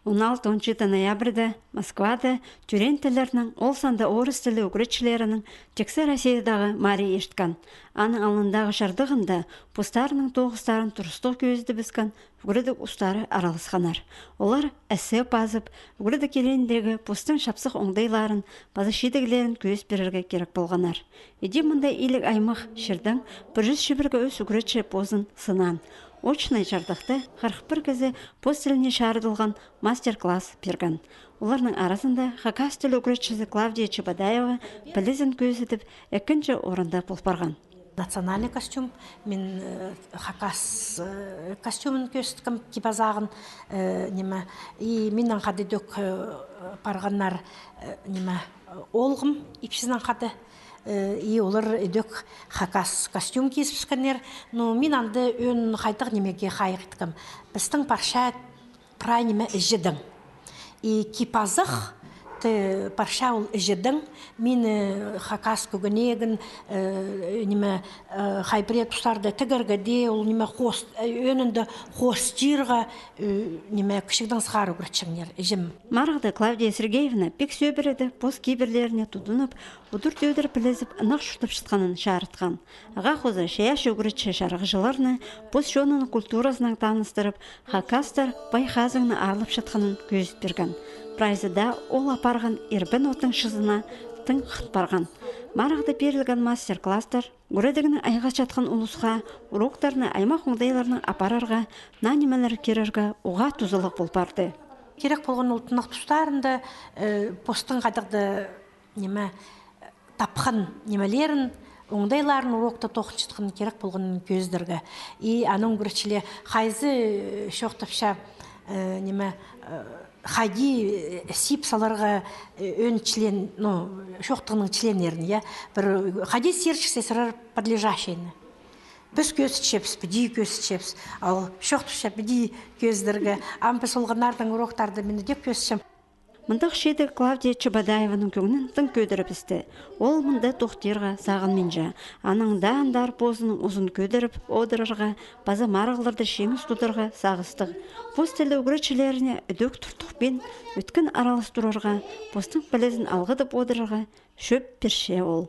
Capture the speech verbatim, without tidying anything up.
Он алты-он читі ноябрьда Москвада тӧреен тіллернің, ол санда орыс тілі ӱгретчілерінің тиксі Россиядағы марии ирткен. Аның алнындағы чардығында постарының тоғыстарын турыстығ кӧзідібіскен ӱгредіг устары араласханнар. Олар эссе пазып, ӱгредіг килеендегі постың чапсых оңдайларын паза чидіглерін кӧзіт пирерге кирек полғаннар. Іди мында иліг аймах чирдең пір чӱс чибірге ӱс ӱгретчі позын сынаан. Очный чардыхта хырых пір кізі пос тіліне чарыдылған мастер-класс пирген. Оларның аразында хакас тілі ӱгретчізі Клавдия Чебодаева пілізін кӧзідіп, ікінҷі орында пол парған. Национальный костюм, мин, э, хакас, э, костюмын кӧзіткем, кип-азағын, э, ниме, и миннең хада ідӧк, э, парғаннар, э, ниме, э, оолғым, ипчізінең хада, э, и олар ідӧк хакас костюм кизібіскеннер. Ну, мин анда ӧӧн хайдағ нимеге хайығ иткем. Пістің парча прай ниме іҷедең. И кип-азах, ти парча ол іҷедең, мин, э, хакас кӧгенегін, э, ниме, э, хай пірее тустарда тігерге дее, ол ниме хоос-, э, ӧӧнінде хоостирға, э, ниме, кічігдең сығара ӱгретчеңнер, іҷем. Марығда Клавдия Сергеевна пик сӧбіреде пос кибірлеріне тудынып, удур-тӧдір пілізіп, ынағ чуртапчатханын чарытхан. Ағаа хоза чайаачы ӱгретчі чарғыҷыларны пос чонының культуразынаң таныстырып, хакастар пай хазыңны аарлапчатханын кӧзіт пирген. Прайзы даа ол апарған ирбен оттың чызына тың хынып парған. Марығда пирілген мастер-класстар ӱгредігні айғасчатхан улусха уроктарны аймах оңдайларынаң апарарға, наа нимелер кирерге уғаа тузалығ пол парды. Кирек полған ол тынағ тустарында, э, постың хайдағ-да ниме, тапхан нимелерін, оңдайларын урокта тоғынчатхан кирек полғанын кӧзідерге. И анаң ӱгретчілер хайзы, э, чоохтапча, э, ниме, э, хайди, э, сип саларға, э, ӧӧн член, ну, чоохтығның членнерін, я, пір, э, хайди сирчіксе сірер подлежащийні. Піс кӧзітчебіс, піди кӧзітчебіс, ал чоохтапча піди кӧзідерге. Ам піс олғаннарның уроктарда мин ідӧк кӧзітчем. Мындағ чидіг Клавдия Чебодаеваның кӧңнін тың кӧдірібісті. Ол мында тохтирға сағынминча. Анаң даа андар позының узын кӧдіріп одырарға паза марығларда чиңіс тударға сағыстығ. Пос тілі ӱгретчілеріне ідӧк туртухпин ӧткін аралас турарға, постың пілізін алғыдып одырарға чӧп пирче ол.